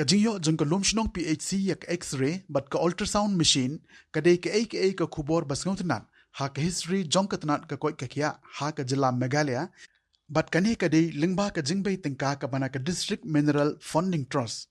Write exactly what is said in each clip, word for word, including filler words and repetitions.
Ka jingïoh jong ka Lumshnong P H C ïa ka X-ray bad ka ultrasound machine ka dei kaei kaei ka khubor ba sngewtynnat ha ka history jong ka tnat ka koit ka khiah ha ka jylla Meghalaya. Bad kane ka dei lyngba ka jingbei tyngka kaba na ka District Mineral Funding Trust.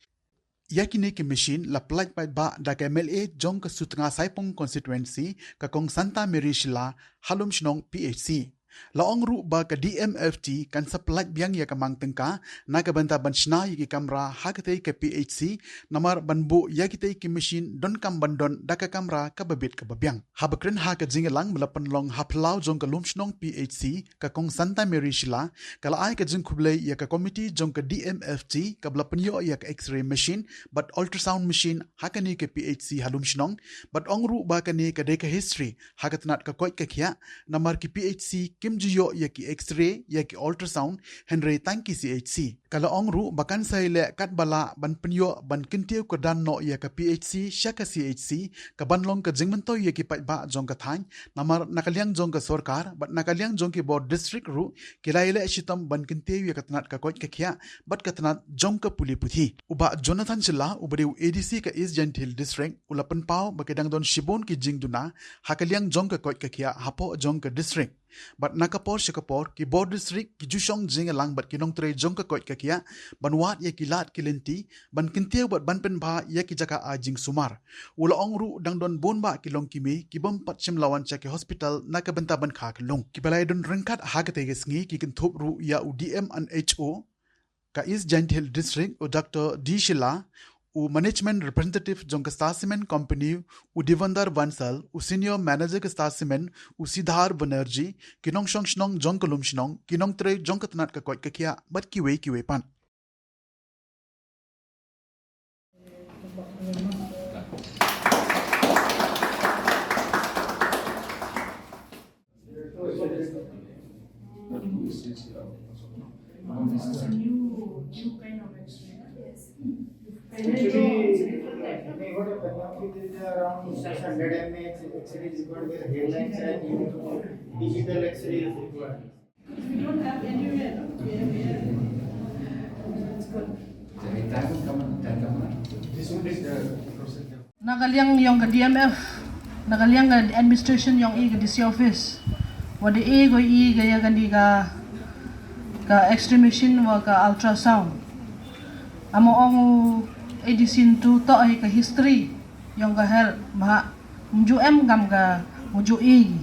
Ïa kine ki machine la pyllait paidbah da ka M L A jong ka Sutnga Saipung Constituency, ka Kong Santa Mary Shylla, ha Lumshnong P H C. La ong ruh ba ka D M F T kan sa pyllait biang ïa ka mang tyngka na ka bynta ban shna ïa ki kamra ha katei ka P H C, namar ban buh ïa kitei ki machine donkam ban don da ka kamra kaba bit kaba biang. Haba kren ha ka jingïalang ba la pynlong ha phyllaw jong ka Lumshnong P H C, ka Kong Santa Mary Shylla ka la ai ka jingkhublei ïa ka komiti jong ka D M F T kaba la pynïoh ïa ka X-ray machine bad ultrasound machine ha kane ka P H C ha Lumshnong, bad ong ruh ba kane ka dei ka history ha ka tnat ka koit ka khiah, namar ki P H C kim ju ïoh ïa ki X-ray, ïa ki ultrasound, hynrei tang ki C H C. Ka la ong ruh ba kan sa ïaleh katba lah ban pynïoh ban kyntiew kyrdan noh ïa ka P H C sha ka C H C, kaban long ka jingmyntoi ïa ki paidbah jong ka thaiñ, namar na ka liang jong ka sorkar bad na ka liang jong ki bor district ruh ki la ïaleh shitom ban kyntiew ïa ka tnat ka koit ka khiah bad ka tnat jong ka pule puthi. U Bah Jonathan Shylla, uba dei u A D C ka East Jaintia Hills District, u la pynpaw ba ki dang don shibun ki jingduna ha ka liang jong ka koit ka khiah hapoh jong ka district. Bad na ka por sha ka por, ki bor district ki ju shong jingïalang bad ki nongtrei jong ka koit ka khiah ban wad ïa ki lad ki lynti ban kyntiew bad ban pynbha ïa ki jaka ai jingsumar. U la ong ruh dang don bun bah ki longkmie ki bym pat shym la wan sha ki hospital na ka bynta ban kha kyllung. Kiba la ïadon ryngkat ha katei ka sngi ki kynthup ruh ïa u D M and H O ka East Jaintia Hills District, u Doctor D Shylla, u Management Representative jong ka Star Cement Company, u Devender Bansal, u Senior Manager ka Star Cement, u Siddharth Banerjee, ki nongshong shnong jong ka Lumshnong, ki nongtrei jong ka tnat ka koit ka khiah bad kiwei kiwei pat. Actually, what happened now? It is around six hundred M A X-ray is required, where hairline X-ray, digital X-ray is required. We don't have anywhere. Na ka liang yong ka D M F, na ka liang ka administration yong i ka D C office, wa da e ko i ka ïa kani ka, ka X-ray machine wa ka ultrasound. Amo ong u A D C ntu to hi ka history yong ka health, ba mju em kam ka mju i.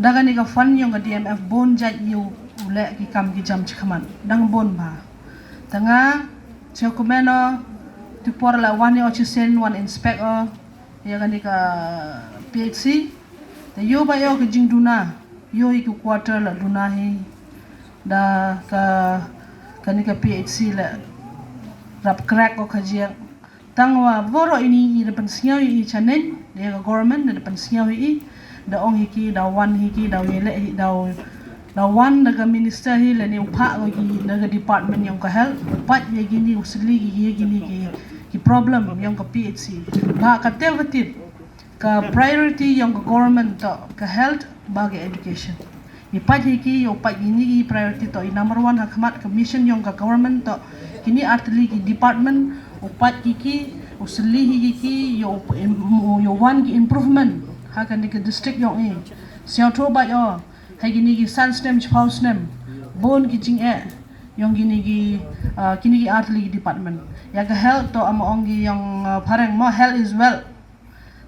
Da kani ka fund yong ka D M F bun jait ïa u leh ki kam ki jam chi khmat dang bun ba. Tanga cheu kumeno tu por la wan ïa o chi sen wan inspect o ïa kani ka P H C. Te ïoh ba ïoh ka jingduna, ïoh ïa ki quarter la duna hi. Da ka kani ka P H C la rap crack o ka jiang. Tang wa boro ini i da pynsngew i chaneng, da ka government da pynsngew i, da ong hi ki, da wan hi ki, da wi le hi, da da wan da ka minister hi lane u pha ko ki da ka department yong ka health, u pat ïa kini u sli ki ïa kini ki, ki problem yong ka P H C. Ba ka te ka tip ka priority yong ka government to ka health ba ka education. I pat hi ki, ïa u pat kini ki priority to i number one ha khmat ka mission yong ka government to kini artylli ki department, u pat ki ki, u sli hi ki ki, ïa u, ïa u wan ki improvement ha kani ka district yong i. Sngewthuh ba ïa ha kini ki san snem, chiphaw snem, bun ki jingeh yong kini ki, ah, kini ki artylli ki department. Ïa ka health to amo ong ki yong, ah, phareng mo, health is wealth.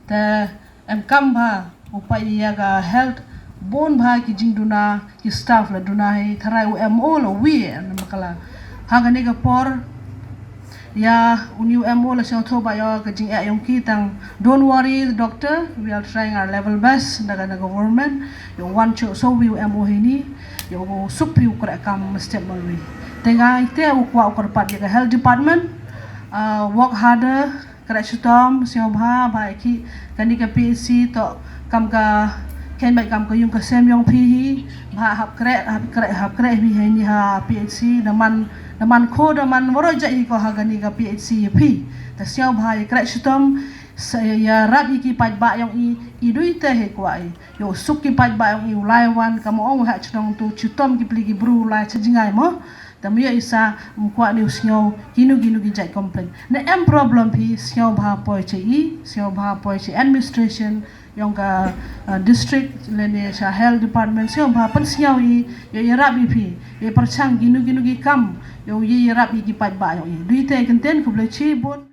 Te em kam ba u pat ïa ka health bun ba ki jingduna, ki staff la duna hi, tharai u M O la wi em bakala. Ha kani ka por ïa uni u M O la sngewthuh ba ïa ka jingeh yong ki tang. Don't worry, doctor, we are trying our level best. Da ka, da ka government ïa u wan chu so wi u M O hi ni, ïa u suk pi u kre kam step mal wi. Te nga ite u kwah u kyrpad ïa ka health department, ah, work harder, kre shitom, sngewbha ba ki kani ka P H C to kam ka, ken bai kam ka yung ka sem yong phi hi. Ba hap kre, hap kre, hap kre hi hi ni ha P H C, da man, da man ko, da man waro ja hi ko ha kani ka P H C hi phi. Ta sngewbha ïa kre shitom, ïa rap ïa ki paidbah yong i, i dui te hi kwah i. Ïa u suk ki paidbah yong i u lai wan, kam ong ha chnong tu chitom ki pli ki bru lai cha jingai mo. Tam ïa isa mkwah ni u sngew kinu kinu ki jait complain. Na em problem phi sngewbha poi cha i, sngewbha poi cha administration yong ka uh, district lane cha health department, sngewbha pynsngew i, ïa ïarap i phi, ïa pyrshang kinu kinu ki kam, ïa ïarap i ki paidbah yong i. Dei te content, khublei chibun.